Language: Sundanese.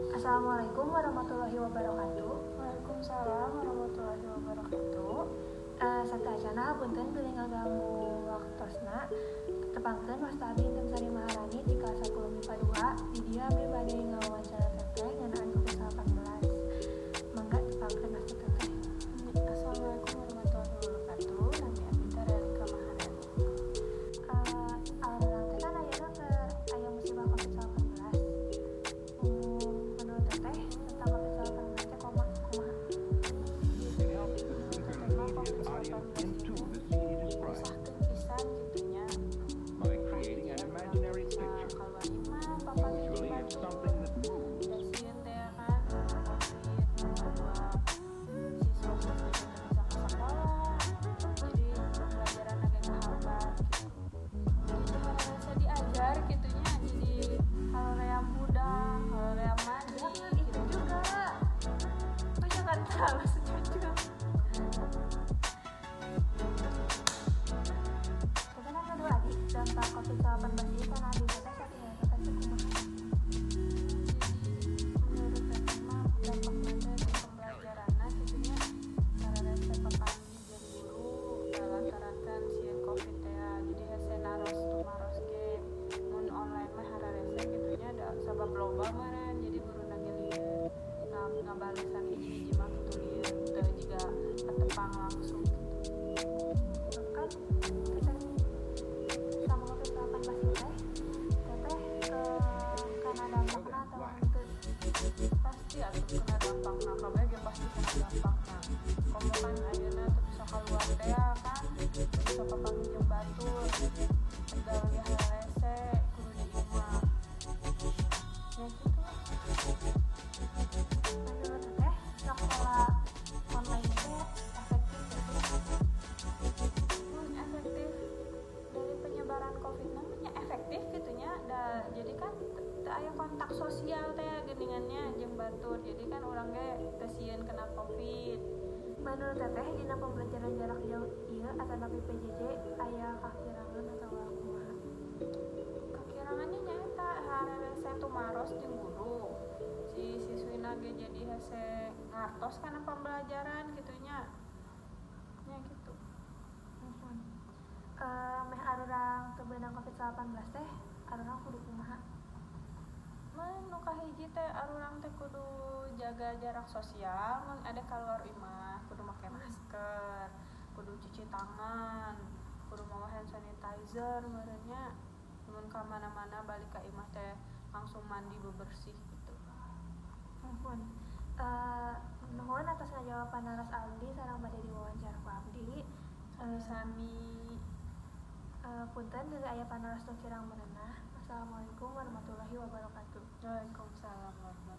Assalamualaikum warahmatullahi wabarakatuh. Waalaikumsalam warahmatullahi wabarakatuh. Sateuacanna punten bilih ngaganggu waktosna. Tepangkeun wasta abdi Intan Sari Maharani di kelas 10 MIPA 2. Di dieu abdi bade ngawawancara teteh ngeunaan COVID-19. Mangga tepangkeun wasta teteh. Assalamualaikum warahmatullahi wabarakatuh. Nami abdi teh Realika Maharani. Ayeuna teh kan ayeuna keur aya musibah COVID-19. Menurut teteh tentang COVID-19 teh kumaha? Jadi COVID-19 nyusahkeun pisan kitu nya. Kahiji urang teu bisa kaluar imah, papanggih jeung batur. Da sieun teh kan COVID, nu kadua siswa teh teu bisa ka sakola. Jadi pembelajaranna ge kahambat gitu. Jadi hararese diajar kitu nya, jadi haroream hudang, haroream mandi Jangan gitu. itu juga. Oh, jangan terlalu sejujurnya. Teteh kan kedua adik dampak COVID-19 ieu kana abdi teteh sakieu teteh teh kumaha? Jadi menurut teteh mah dampakna teh di pembelajaranna kitu nya, hararese papanggih jeung guru lantaran kan sieun covid teh ya, jadi hese naros tumaros ge mun online mah hararese kitu nya, da sabab loba meureun, jadi guruna ge lieur ngabalesan hiji-hiji mah kitu lieur, teu jiga katepang langsung gitu. Kan teteh sama COVID-19 ieu teh, teteh kana dampakna atau henteu? Pasti atuh kena dampakna, kabeh ge pasti kena dampakna. Komo kan ayeuna teu bisa kaluar teh ya kan, teu bisa papanggih jeung batur, tegal ge hararese kudu di imah. Ya kitu lah. Menurut teteh sekolah online teh efektif teu sih? Mun efektif dari penyebaran covid namanya efektif kitu nya, da jadi kan teu aya kontak sosial teh geuningannya jeung batur, jadi kan urang ge teu sieun kena covid. Menurut teteh dina pembelajaran jarak jauh ieu atanapi PJJ aya kakirangan atawa kumaha? Kakirangannya nyaeta hararese tumaros jeung guru, si siswina ge jadi hese ngartos kana pembelajaran kitu nya, nya kitu. Muhun. Meh arurang teu beunang COVID-19 teh arurang kudu kumaha? Mun nu kahiji teh arurang teh kudu jaga jarak sosial, mun ada kaluar imah kudu make masker, kudu cuci tangan, kudu mawa hand sanitizer meureun nya. Mun ka mana-mana balik ka imah teh langsung mandi bebersih gitu. Muhun. Nuhun atas ngajawab panaros abdi sareng bade diwawancara ku abdi. Sami-sami. Punten bilih aya panaros nu kirang merenah. Assalamualaikum warahmatullahi wabarakatuh. Waalaikumsalam warahmatullahi.